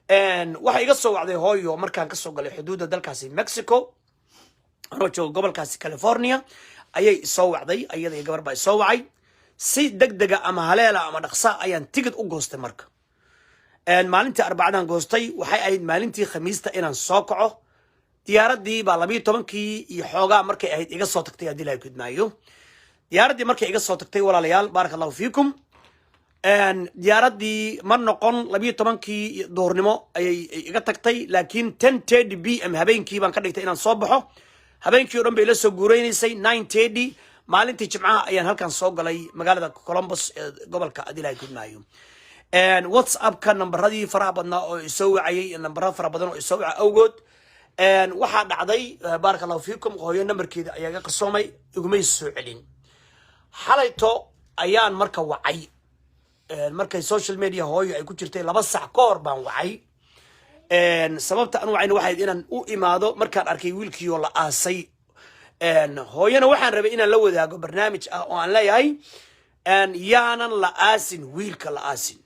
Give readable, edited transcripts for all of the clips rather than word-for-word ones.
Waxay iga soo wacday hooyo markaan kasoo galay xuduudda dalkaasi Mexico, anoo jooga gobolkaasi California ayay isoo wacday. Ayada iyo gabar baa isoo wacay. Si deg dega ama haleela ama dhaqsa ayaan ticket u goostay. Marka maalintii Arbacadaan goostay, waxay ahayd maalintii Khamiista inaan soo kaco. Diyaaraddii baa 12-kii iyo xoogaa markay ahayd iga soo tagtay, haddii Ilahay kudmaayo. Diyaaraddii markay iga soo tagtay, walaalayaal, baaraka Allahu fiikum, diyaaraddii ma noqon 12-kii duhurnimo ayay iga tagtay, laakiin 10:30 p.m. habeenkii baan ka dhigtay inaan soo baxo. Habeenkii o dhan bay la soo guureynaysay. 9:30 maalintii Jimcaha ayaan halkan soo galay, magaalada Columbus ee gobolka, haddii Ilahay kudmaayo. WhatsAppka nambaradii faraha badnaa oo isoo wacayay, nambara fara badan oo isoo waca awgood, waxaa dhacday, baaraka Allahu fiikum, hooyo nambarkeeda ayaa iga qarsoomay, igumay soo celin. Xalayto ayaan marka wacay, markay social media hooyo ay ku jirtay 2 sac ka hor baan wacay. Sababta aan wacayna waxayd inaan u imaado markaan arkay wiilkiioo la aasay. Hooyana waxaan rabay inaan la wadaago barnaamij ah oo aan leeyahay yaanan la aasin wiilka, la aasin,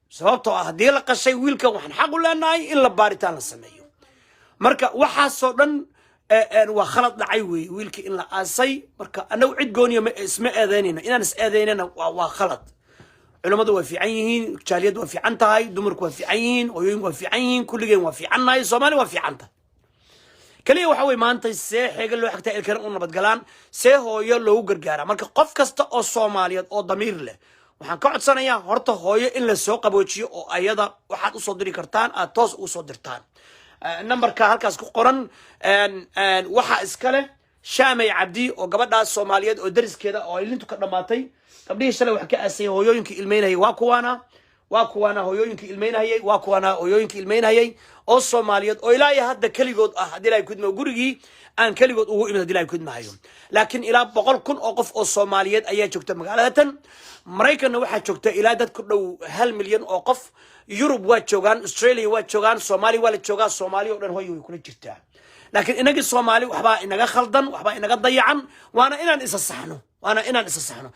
sababtoo ah haddii la qashay wiilkan, waxaan xaq u leenahay in la baaritaan la sameeyo. Marka waxaasoo dhan waa khalad dhacay wey, wiilka in la aasay. Marka annagu cid gooniya isma eedeynayno, inaan is eedeynana waa khalad. Culimmadu waa fiican yihiin, jaaliyaddu waa fiican tahay, dumarku waa fiican yihiin, hooyooyinku waa fiican yihiin, kulligeen waa fiicannahay, Soomaali waa fiican tahay. Keliya waxa wey maanta see xeega loo xigtaa, ilkana u nabadgalaan, see hooyo loogu gargaaraa. Marka qof kasta oo Soomaaliyeed oo damiir leh waxaan ka codsanayaa horta hooyo in la soo qaboojiyo, oo ayada waxaad usoo diri kartaan aad toos ugu soo dirtaan numberka halkaas ku qoran. Waxaa iska leh Shaamay Cabdi oo gabadhaas Soomaaliyeed oo dariskeeda oo ay lintu ka dhammaatay. Gabdhihii shalay wax ka aasayay, hooyooyinkii ilmeynayay waa kuwaana, waa kuwaana hooyooyinkii ilmeynayay, waa kuwaana hooyooyinkii ilmeynayay oo Soomaaliyeed oo ilaa iyo hadda keligood ah, haddii Ilahay kudma, gurigii aan keligood ugu imid, haddii Ilahay kudmahayo. Laakiin ilaa 100,000 oo qof oo Soomaaliyeed ayaa joogta magaalada tan. Maraykanna waxaa joogta ilaa dad ku dhow 1 milyan oo qof. Yurub waa joogaan, Australia waa joogaan, Soomaaliya waa la joogaa. Soomaaliya o dhan hooyo way kula jirtaa, laakiin inagii Soomaali waxbaa inaga khaldan, waxbaa inaga dayacan. Waana inaan isa saxno, waana inaan isa saxno.